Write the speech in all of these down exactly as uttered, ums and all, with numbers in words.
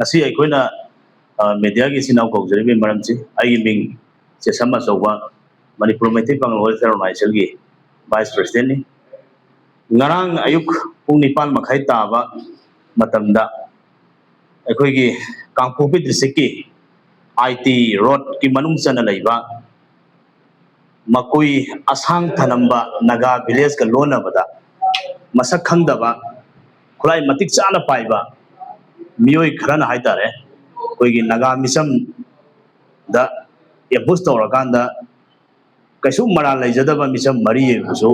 ꯉꯁꯤ ꯑꯩꯈꯣꯏꯅ, ꯑ, ꯃꯦꯗꯤꯌꯥꯒꯤ ꯏꯆꯤꯟ ꯏꯅꯥꯎ ꯀꯧꯖꯔꯤꯕꯒꯤ ꯃꯔꯝꯁꯤ, ꯑꯩꯒꯤ ꯃꯤꯡ ꯆꯦꯁꯝ ꯑꯆꯧꯕ, ꯃꯅꯤꯄꯨꯔ ꯃꯩꯇꯩ ꯄꯥꯉꯜ ꯋꯦꯜꯐꯤꯌꯔ ꯑꯣꯔꯒꯅꯥꯏꯖꯦꯁꯟꯒꯤ ꯚꯥꯏꯁ ꯄ꯭ꯔꯦꯁꯤꯗꯦꯟꯠꯅꯤ꯫ ꯉꯔꯥꯡ ꯑꯌꯨꯛ ꯄꯨꯡ ꯅꯤꯄꯥꯟ ꯃꯈꯥꯏ ꯇꯥꯕ ꯃꯇꯝꯗ ꯑꯩꯈꯣꯏꯒꯤ ꯀꯥꯡꯄꯣꯛꯄꯤ ꯗꯤꯁꯇ꯭ꯔꯤꯛꯀꯤ ꯑꯥꯏ ꯇꯤ ꯔꯣꯗꯀꯤ ꯃꯅꯨꯡ ꯆꯟꯅ ꯂꯩꯕ ꯃꯀꯨꯏ ꯑꯁꯥꯡ ꯊꯅꯝꯕ ꯅꯥꯒꯥ ꯚꯤꯂꯦꯖꯀ ꯂꯣꯟꯅꯕꯗ ꯃꯁꯛ ꯈꯪꯗꯕ, ꯈꯨꯠꯂꯥꯏ ꯃꯇꯤꯛ ꯆꯥꯅ ꯄꯥꯏꯕ ꯃꯤꯑꯣꯏ ꯈꯔꯅ ꯍꯥꯏꯇꯥꯔꯦ, ꯑꯩꯈꯣꯏꯒꯤ ꯅꯥꯒꯥ ꯃꯤꯆꯝꯗ ꯑꯦꯝꯕꯨꯁ ꯇꯧꯔꯀꯥꯟꯗ ꯀꯩꯁꯨ ꯃꯔꯥꯜ ꯂꯩꯖꯗꯕ ꯃꯤꯆꯝ ꯃꯔꯤ ꯑꯃꯁꯨ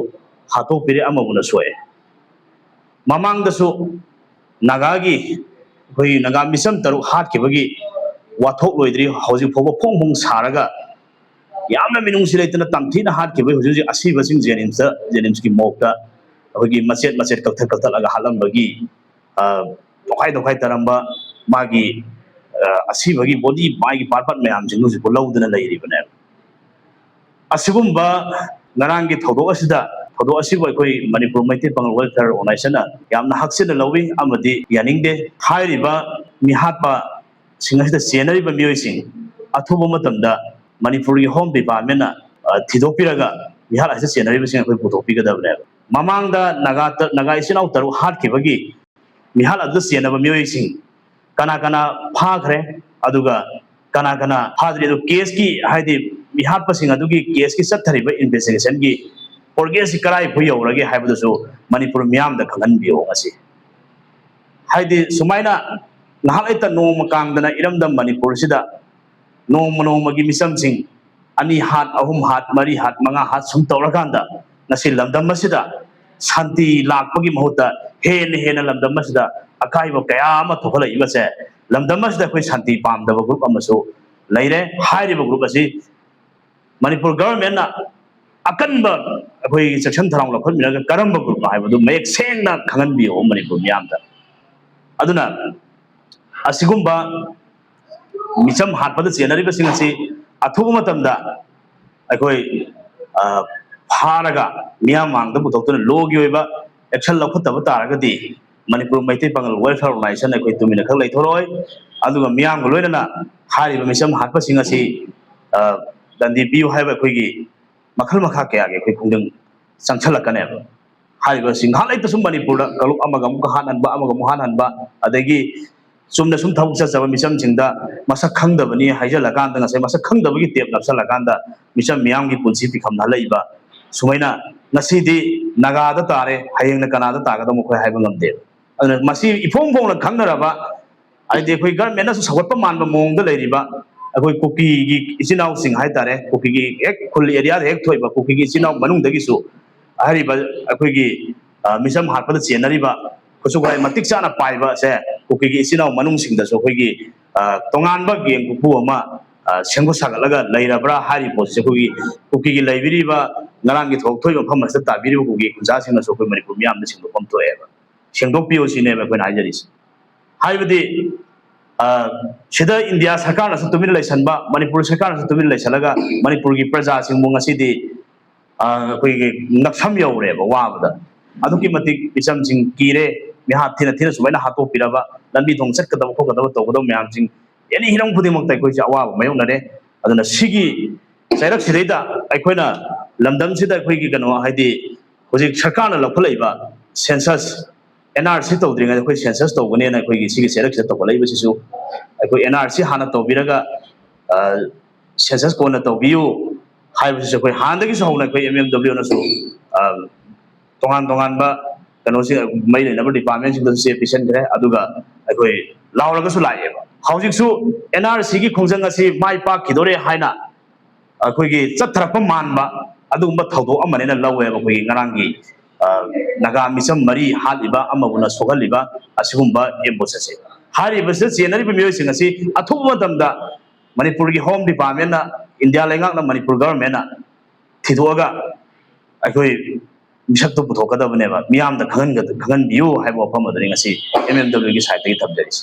ꯍꯥꯠꯇꯣꯛꯄꯤꯔꯦ, ꯑꯃꯕꯨꯅ ꯁꯣꯛꯑꯦ꯫ ꯃꯃꯥꯡꯗꯁꯨ ꯅꯥꯒꯥꯒꯤ, ꯑꯩꯈꯣꯏꯒꯤ ꯅꯥꯒꯥ ꯃꯤꯆꯝ ꯇꯔꯨꯛ ꯍꯥꯠꯈꯤꯕꯒꯤ ꯋꯥꯊꯣꯛ ꯂꯣꯏꯗ꯭ꯔꯤ, ꯍꯧꯖꯤꯛ ꯐꯥꯎꯕ ꯐꯣꯡ ꯐꯣꯡ ꯁꯥꯔꯒ ꯌꯥꯝꯅ ꯃꯤꯅꯨꯡꯁꯤ ꯂꯩꯇꯅ ꯇꯝꯊꯤꯅ ꯍꯥꯠꯈꯤꯕꯒꯤ ꯍꯧꯖꯤꯛ ꯍꯧꯖꯤꯛ ꯑꯁꯤꯕꯁꯤꯡ ꯖꯦꯅꯤꯝꯁꯇ, ꯖꯦꯅꯤꯝꯁꯀꯤ ꯃꯣꯔꯒꯇ ꯑꯩꯈꯣꯏꯒꯤ ꯃꯆꯦꯠ ꯃꯆꯦꯠ ꯀꯛꯊꯠ ꯀꯛꯊꯠꯂꯒ ꯍꯥꯠꯂꯝꯕꯒꯤ, ꯑ, ꯇꯣꯈꯥꯏ ꯇꯣꯈꯥꯏ ꯇꯥꯔꯝꯕ ꯃꯥꯒꯤ, ꯑ, ꯑꯁꯤꯕꯒꯤ ꯕꯣꯗꯤ, ꯃꯥꯒꯤ ꯄꯥꯔꯠ ꯄꯥꯔꯠ ꯃꯌꯥꯝꯁꯤꯡ ꯍꯧꯖꯤꯛꯐꯥꯎ ꯂꯧꯗꯨꯅ ꯂꯩꯔꯤꯕꯅꯦꯕ꯫ ꯑꯁꯤꯒꯨꯝꯕ ꯉꯔꯥꯡꯒꯤ ꯊꯧꯗꯣꯛ ꯑꯁꯤꯗ, ꯊꯧꯗꯣꯛ ꯑꯁꯤꯕꯨ ꯑꯩꯈꯣꯏ ꯃꯅꯤꯄꯨꯔ ꯃꯩꯇꯩ ꯄꯥꯉꯜ ꯋꯦꯜꯐꯤꯌꯔ ꯑꯣꯔꯒꯅꯥꯏꯖꯦꯁꯟꯅ ꯌꯥꯝꯅ ꯍꯛꯆꯤꯟꯅ ꯂꯧꯏ ꯑꯃꯗꯤ ꯌꯥꯅꯤꯡꯗꯦ꯫ ꯍꯥꯏꯔꯤꯕ ꯃꯤꯍꯥꯠꯄꯁꯤꯡ ꯑꯁꯤꯗ ꯆꯦꯟꯅꯔꯤꯕ ꯃꯤꯑꯣꯏꯁꯤꯡ ꯑꯊꯨꯕ ꯃꯇꯝꯗ ꯃꯅꯤꯄꯨꯔꯒꯤ ꯍꯣꯝ ꯗꯤꯄꯥꯔꯠꯃꯦꯟꯅ, ꯑ, ꯊꯤꯗꯣꯛꯄꯤꯔꯒ ꯃꯤꯍꯥꯠ ꯑꯁꯤꯗ ꯆꯦꯟꯅꯔꯤꯕꯁꯤꯡ ꯑꯩꯈꯣꯏ ꯄꯨꯊꯣꯛꯄꯤꯒꯗꯕꯅꯦꯕ꯫ ꯃꯃꯥꯡꯗ ꯅꯥꯒꯥ ꯇ-, ꯅꯥꯒꯥ ꯏꯆꯤꯜ ꯏꯅꯥꯎ ꯇꯔꯨꯛ ꯍꯥꯠꯈꯤꯕꯒꯤ ꯃꯤꯍꯥꯠ ꯑꯗꯨꯗ ꯆꯦꯟꯅꯕ ꯃꯤꯑꯣꯏꯁꯤꯡ ꯀꯅꯥ ꯀꯅꯥ ꯐꯥꯈ꯭ꯔꯦ, ꯑꯗꯨꯒ ꯀꯅꯥ ꯀꯅꯥ ꯐꯥꯗ꯭ꯔꯤ, ꯑꯗꯨ ꯀꯦꯁꯀꯤ, ꯍꯥꯏꯗꯤ ꯃꯤꯍꯥꯠꯄꯁꯤꯡ ꯑꯗꯨꯒꯤ ꯀꯦꯁꯀꯤ ꯆꯠꯊꯔꯤꯕ ꯏꯟꯚꯦꯁꯇꯤꯒꯦꯁꯟꯒꯤ ꯄ꯭ꯔꯣꯒ꯭ꯔꯦꯁꯁꯤ ꯀꯗꯥꯏ ꯐꯥꯎ ꯌꯧꯔꯒꯦ ꯍꯥꯏꯕꯗꯨꯁꯨ ꯃꯅꯤꯄꯨꯔ ꯃꯤꯌꯥꯝꯗ ꯈꯪꯍꯟꯕꯤꯌꯣ ꯉꯁꯤ꯫ ꯍꯥꯏꯗꯤ ꯁꯨꯃꯥꯏꯅ ꯉꯥꯏꯍꯥꯛ ꯂꯩꯇ ꯅꯣꯡꯃ ꯀꯥꯡꯗꯅ ꯏꯔꯝꯗꯝ ꯃꯅꯤꯄꯨꯔꯁꯤꯗ ꯅꯣꯡꯃ ꯅꯣꯡꯃꯒꯤ ꯃꯤꯆꯝꯁꯤꯡ ꯑꯅꯤ ꯍꯥꯠ, ꯑꯍꯨꯝ ꯍꯥꯠ, ꯃꯔꯤ ꯍꯥꯠ, ꯃꯉꯥ ꯍꯥꯠ ꯁꯨꯝ ꯇꯧꯔꯀꯥꯟꯗ ꯉꯁꯤ ꯂꯝꯗꯝ ꯑꯁꯤꯗ ꯁꯥꯟꯇꯤ ꯂꯥꯛꯄꯒꯤ ꯃꯍꯨꯠꯇ ꯍꯦꯟꯅ ꯍꯦꯟꯅ ꯂꯝꯗꯝ ꯑꯁꯤꯗ ꯑꯀꯥꯏꯕ ꯀꯌꯥ ꯑꯃ ꯊꯣꯛꯍꯜꯂꯛꯏꯕꯁꯦ ꯂꯝꯗꯝ ꯑꯁꯤꯗ ꯑꯩꯈꯣꯏ ꯁꯥꯟꯇꯤ ꯄꯥꯝꯗꯕ ꯒ꯭ꯔꯨꯞ ꯑꯃꯁꯨ ꯂꯩꯔꯦ꯫ ꯍꯥꯏꯔꯤꯕ ꯒ꯭ꯔꯨꯞ ꯑꯁꯤ ꯃꯅꯤꯄꯨꯔ ꯒꯚꯔꯟꯃꯦꯟꯠꯅ ꯑꯀꯟꯕ ꯑꯩꯈꯣꯏꯒꯤ ꯆꯦꯛꯁꯤꯟ ꯊꯧꯔꯥꯡ ꯂꯧꯈꯠꯃꯤꯟꯅꯔꯒ ꯀꯔꯝꯕ ꯒ꯭ꯔꯨꯞꯅꯣ ꯍꯥꯏꯕꯗꯨ ꯃꯌꯦꯛ ꯁꯦꯡꯅ ꯈꯪꯍꯟꯕꯤꯌꯣ ꯃꯅꯤꯄꯨꯔ ꯃꯤꯌꯥꯝꯗ꯫ ꯑꯗꯨꯅ ꯑꯁꯤꯒꯨꯝꯕ ꯃꯤꯆꯝ ꯍꯥꯠꯄꯗ ꯆꯦꯟꯅꯔꯤꯕꯁꯤꯡ ꯑꯁꯤ ꯑꯊꯨꯕ ꯃꯇꯝꯗ ꯑꯩꯈꯣꯏ, ꯑ, ꯐꯥꯔꯒ ꯃꯤꯌꯥꯝ ꯃꯥꯡꯗ ꯄꯨꯊꯣꯛꯇꯨꯅ ꯂꯣꯒꯤ ꯑꯣꯏꯕ ꯑꯦꯛꯁꯟ ꯂꯧꯈꯠꯇꯕ ꯇꯥꯔꯒꯗꯤ ꯃꯅꯤꯄꯨꯔ ꯃꯩꯇꯩ ꯄꯥꯉꯜ ꯋꯦꯜꯐꯤꯌꯔ ꯑꯣꯔꯒꯅꯥꯏꯖꯦꯁꯟ ꯑꯩꯈꯣꯏ ꯇꯨꯃꯤꯟꯅ ꯈꯛ ꯂꯩꯊꯣꯔꯛꯑꯣꯏ꯫ ꯑꯗꯨꯒ ꯃꯤꯌꯥꯝꯒ ꯂꯣꯏꯅꯅ ꯍꯥꯏꯔꯤꯕ ꯃꯤꯆꯝ ꯍꯥꯠꯄꯁꯤꯡ ꯑꯁꯤ, ꯑ, ꯗꯟꯗꯤ ꯄꯤꯌꯨ ꯍꯥꯏꯕ ꯑꯩꯈꯣꯏꯒꯤ ꯃꯈꯜ ꯃꯈꯥ ꯀꯌꯥꯒꯤ ꯑꯩꯈꯣꯏ ꯈꯣꯡꯖꯪ ꯆꯪꯁꯜꯂꯛꯀꯅꯦꯕ꯫ ꯍꯥꯏꯔꯤꯕꯁꯤꯡ ꯉꯥꯏꯍꯥꯛ ꯂꯩꯇ ꯁꯨꯝ ꯃꯅꯤꯄꯨꯔꯗ ꯀꯥꯡꯂꯨꯞ ꯑꯃꯒ ꯑꯃꯨꯛꯀ ꯍꯥꯠꯍꯟꯕ, ꯑꯃꯒ ꯑꯃꯨꯛ ꯍꯥꯠꯍꯟꯕ, ꯑꯗꯒꯤ ꯆꯨꯝꯅ ꯁꯨꯝ ꯊꯕꯛ ꯆꯠꯆꯕ ꯃꯤꯆꯝꯁꯤꯡꯗ ꯃꯁꯛ ꯈꯪꯗꯕꯅꯤ ꯍꯥꯏꯖꯜꯂꯀꯥꯟꯗ, ꯉꯁꯥꯏ ꯃꯁꯛ ꯈꯪꯗꯕꯒꯤ ꯇꯦꯞ ꯅꯞꯁꯜꯂꯀꯥꯟꯗ ꯃꯤꯆꯝ ꯃꯤꯌꯥꯝꯒꯤ ꯄꯨꯟꯁꯤ ꯄꯤꯈꯝ ꯍꯜꯂꯛꯏꯕ, ꯁꯨꯃꯥꯏꯅ ꯉꯁꯤꯗꯤ ꯅꯥꯒꯥꯗ ꯇꯥꯔꯦ, ꯍꯌꯦꯡꯅ ꯀꯅꯥꯗ ꯇꯥꯒꯗꯕꯅꯣ ꯑꯩꯈꯣꯏ ꯍꯥꯏꯕ ꯉꯝꯗꯦꯕ꯫ ꯑꯗꯨꯅ ꯃꯁꯤ ꯏꯐꯣꯡ ꯐꯣꯡꯅ ꯈꯪꯅꯔꯕ, ꯍꯥꯏꯗꯤ ꯑꯩꯈꯣꯏ ꯒꯔꯃꯦꯟꯅꯁꯨ ꯁꯧꯒꯠꯄ ꯃꯥꯟꯕ ꯃꯑꯣꯡꯗ ꯂꯩꯔꯤꯕ ꯑꯩꯈꯣꯏ ꯀꯨꯀꯤꯒꯤ ꯏꯆꯤꯟ ꯏꯅꯥꯎꯁꯤꯡ ꯍꯥꯏꯇꯥꯔꯦ, ꯀꯨꯀꯤꯒꯤ ꯍꯦꯛ ꯈꯨꯜ ꯑꯦꯔꯤꯌꯥꯗ ꯍꯦꯛ ꯊꯣꯛꯏꯕ ꯀꯨꯀꯤꯒꯤ ꯏꯆꯤꯟ ꯏꯅꯥꯎ ꯃꯅꯨꯡꯗꯒꯤꯁꯨ ꯍꯥꯏꯔꯤꯕ ꯑꯩꯈꯣꯏꯒꯤ, ꯑ, ꯃꯤꯆꯝ ꯍꯥꯠꯄꯗ ꯆꯦꯟꯅꯔꯤꯕ ꯈꯨꯠꯁꯨ ꯈꯨꯠꯂꯥꯏ ꯃꯇꯤꯛ ꯆꯥꯅ ꯄꯥꯏꯕꯁꯦ ꯀꯨꯀꯤꯒꯤ ꯏꯆꯤꯟ ꯏꯅꯥꯎ ꯃꯅꯨꯡꯁꯤꯡꯗꯁꯨ ꯑꯩꯈꯣꯏꯒꯤ, ꯑ, ꯇꯣꯉꯥꯟꯕ ꯒꯦꯡ ꯀꯨꯀꯨ ꯑꯃ, ꯑ, ꯁꯦꯝꯒꯠ ꯁꯥꯒꯠꯂꯒ ꯂꯩꯔꯕ꯭ꯔꯥ ꯍꯥꯏꯔꯤꯕ ꯄꯣꯠꯁꯦ ꯑꯩꯈꯣꯏꯒꯤ ꯀꯨꯀꯤꯒꯤ ꯂꯩꯕꯤꯔꯤꯕ, ꯉꯔꯥꯡꯒꯤ ꯊꯣꯛ ꯊꯣꯛꯏꯕ ꯃꯐꯝ ꯑꯁꯤꯗ ꯇꯥꯕꯤꯔꯤꯕ ꯀꯨꯀꯤ ꯈꯨꯟꯖꯥꯁꯤꯡꯅꯁꯨ ꯑꯩꯈꯣꯏ ꯃꯅꯤꯄꯨꯔ ꯃꯤꯌꯥꯝꯗ ꯁꯦꯡꯗꯣꯛꯐꯝ ꯊꯣꯛꯑꯦꯕ, ꯁꯦꯡꯗꯣꯛꯄꯤꯌꯨ ꯁꯤꯅꯦꯕ ꯑꯩꯈꯣꯏꯅ ꯍꯥꯏꯖꯔꯤꯁꯦ꯫ ꯍꯥꯏꯕꯗꯤ, ꯑ, ꯁꯤꯗ ꯏꯟꯗꯤꯌꯥ ꯁꯔꯀꯥꯔꯅꯁꯨ ꯇꯨꯃꯤꯟꯅ ꯂꯩꯁꯟꯕ, ꯃꯅꯤꯄꯨꯔ ꯁꯔꯀꯥꯔꯅꯁꯨ ꯇꯨꯃꯤꯟꯅ ꯂꯩꯁꯜꯂꯒ ꯃꯅꯤꯄꯨꯔꯒꯤ ꯄ꯭ꯔꯖꯥꯁꯤꯡꯕꯨ ꯉꯁꯤꯗꯤ, ꯑ, ꯑꯩꯈꯣꯏꯒꯤ ꯉꯛꯁꯝ ꯌꯧꯔꯦꯕ ꯋꯥꯕꯗ꯫ ꯑꯗꯨꯛꯀꯤ ꯃꯇꯤꯛ ꯃꯤꯆꯝꯁꯤꯡ ꯀꯤꯔꯦ, ꯃꯤꯍꯥꯠ ꯊꯤꯅ ꯊꯤꯅ ꯁꯨꯃꯥꯏꯅ ꯍꯥꯠꯇꯣꯛꯄꯤꯔꯕ, ꯂꯝꯕꯤ ꯊꯣꯡ ꯆꯠꯀꯗꯕ ꯈꯣꯠꯀꯗꯕ ꯇꯧꯒꯗꯕ ꯃꯌꯥꯝꯁꯤꯡ, ꯑꯦꯅꯤ ꯍꯤꯔꯝ ꯈꯨꯗꯤꯡꯃꯛꯇ ꯑꯩꯈꯣꯏꯁꯦ ꯑꯋꯥꯕ ꯃꯥꯌꯣꯛꯅꯔꯦ꯫ ꯑꯗꯨꯅ ꯁꯤꯒꯤ ꯆꯩꯔꯛꯁꯤꯗꯩꯗ ꯑꯩꯈꯣꯏꯅ ꯂꯝꯗꯝꯁꯤꯗ ꯑꯩꯈꯣꯏꯒꯤ ꯀꯩꯅꯣ, ꯍꯥꯏꯗꯤ ꯍꯧꯖꯤꯛ ꯁꯔꯀꯥꯔꯅ ꯂꯧꯈꯠꯂꯛꯏꯕ ꯁꯦꯟꯁꯁ, ꯑꯦꯟ ꯑꯥꯔ ꯁꯤ ꯇꯧꯗ꯭ꯔꯤꯉꯩꯗ ꯑꯩꯈꯣꯏ ꯁꯦꯟꯁꯁ ꯇꯧꯒꯅꯦꯅ ꯑꯩꯈꯣꯏꯒꯤ ꯁꯤꯒꯤ ꯆꯩꯔꯛꯁꯤꯗ ꯇꯧꯈꯠꯂꯛꯏꯕꯁꯤꯁꯨ ꯑꯩꯈꯣꯏ ꯑꯦꯟ ꯑꯥꯔ ꯁꯤ ꯍꯥꯟꯅ ꯇꯧꯕꯤꯔꯒ, ꯑ, ꯁꯦꯟꯁꯁ ꯀꯣꯟꯅ ꯇꯧꯕꯤꯌꯨ ꯍꯥꯏꯕꯁꯤꯁꯨ ꯑꯩꯈꯣꯏ ꯍꯥꯟꯅꯗꯒꯤꯁꯨ ꯍꯧꯅ ꯑꯩꯈꯣꯏ ꯑꯦꯝ ꯑꯦꯝ ꯗꯕ꯭ꯂꯤꯎꯅꯁꯨ, ꯑ, ꯇꯣꯉꯥꯟ ꯇꯣꯉꯥꯟꯕ ꯀꯩꯅꯣꯁꯤ ꯃꯔꯤ ꯂꯩꯅꯕ ꯗꯤꯄꯥꯔꯠꯃꯦꯟꯁꯤꯡꯗꯁꯨ ꯆꯦ ꯄꯤꯁꯤꯟꯈ꯭ꯔꯦ, ꯑꯗꯨꯒ ꯑꯩꯈꯣꯏ ꯂꯥꯎꯔꯒꯁꯨ ꯂꯥꯛꯑꯦꯕ꯫ ꯍꯧꯖꯤꯛꯁꯨ ꯑꯦꯟ ꯑꯥꯔ ꯁꯤꯒꯤ ꯈꯣꯡꯖꯪ ꯑꯁꯤ ꯃꯥꯏ ꯄꯥꯛꯈꯤꯗꯣꯔꯦ ꯍꯥꯏꯅ ꯑꯩꯈꯣꯏꯒꯤ ꯆꯠꯊꯔꯛꯄ ꯃꯥꯟꯕ ꯑꯗꯨꯒꯨꯝꯕ ꯊꯧꯗꯣꯛ ꯑꯃꯅꯦꯅ ꯂꯧꯋꯦꯕ꯫ ꯑꯩꯈꯣꯏꯒꯤ ꯉꯔꯥꯡꯒꯤ, ꯑ, ꯅꯥꯒꯥ ꯃꯤꯆꯝ ꯃꯔꯤ ꯍꯥꯠꯂꯤꯕ, ꯑꯃꯕꯨꯅ ꯁꯣꯛꯍꯜꯂꯤꯕ ꯑꯁꯤꯒꯨꯝꯕ ꯑꯦꯝꯕꯨꯁ ꯑꯁꯦ꯫ ꯍꯥꯏꯔꯤꯕꯁꯤꯗ ꯆꯦꯟꯅꯔꯤꯕ ꯃꯤꯑꯣꯏꯁꯤꯡ ꯑꯁꯤ ꯑꯊꯨꯕ ꯃꯇꯝꯗ ꯃꯅꯤꯄꯨꯔꯒꯤ ꯍꯣꯝ ꯗꯤꯄꯥꯔꯠꯃꯦꯟꯅ, ꯏꯟꯗꯤꯌꯥ ꯂꯩꯉꯥꯛꯅ, ꯃꯅꯤꯄꯨꯔ ꯒꯚꯔꯟꯃꯦꯟꯅ ꯊꯤꯗꯣꯛꯑꯒ ꯑꯩꯈꯣꯏ ꯃꯤꯁꯛꯇꯨ ꯄꯨꯊꯣꯛꯀꯗꯕꯅꯦꯕ, ꯃꯤꯌꯥꯝꯗ ꯈꯪꯍꯟꯒ-, ꯈꯪꯍꯟꯕꯤꯌꯨ ꯍꯥꯏꯕ ꯋꯥꯐꯝ ꯑꯗꯨꯅꯤ ꯉꯁꯤ ꯑꯦꯝ ꯑꯦꯝ ꯗꯕ꯭ꯂꯤꯎꯒꯤ ꯁꯥꯏꯠꯇꯒꯤ ꯊꯝꯖꯔꯤꯁꯦ꯫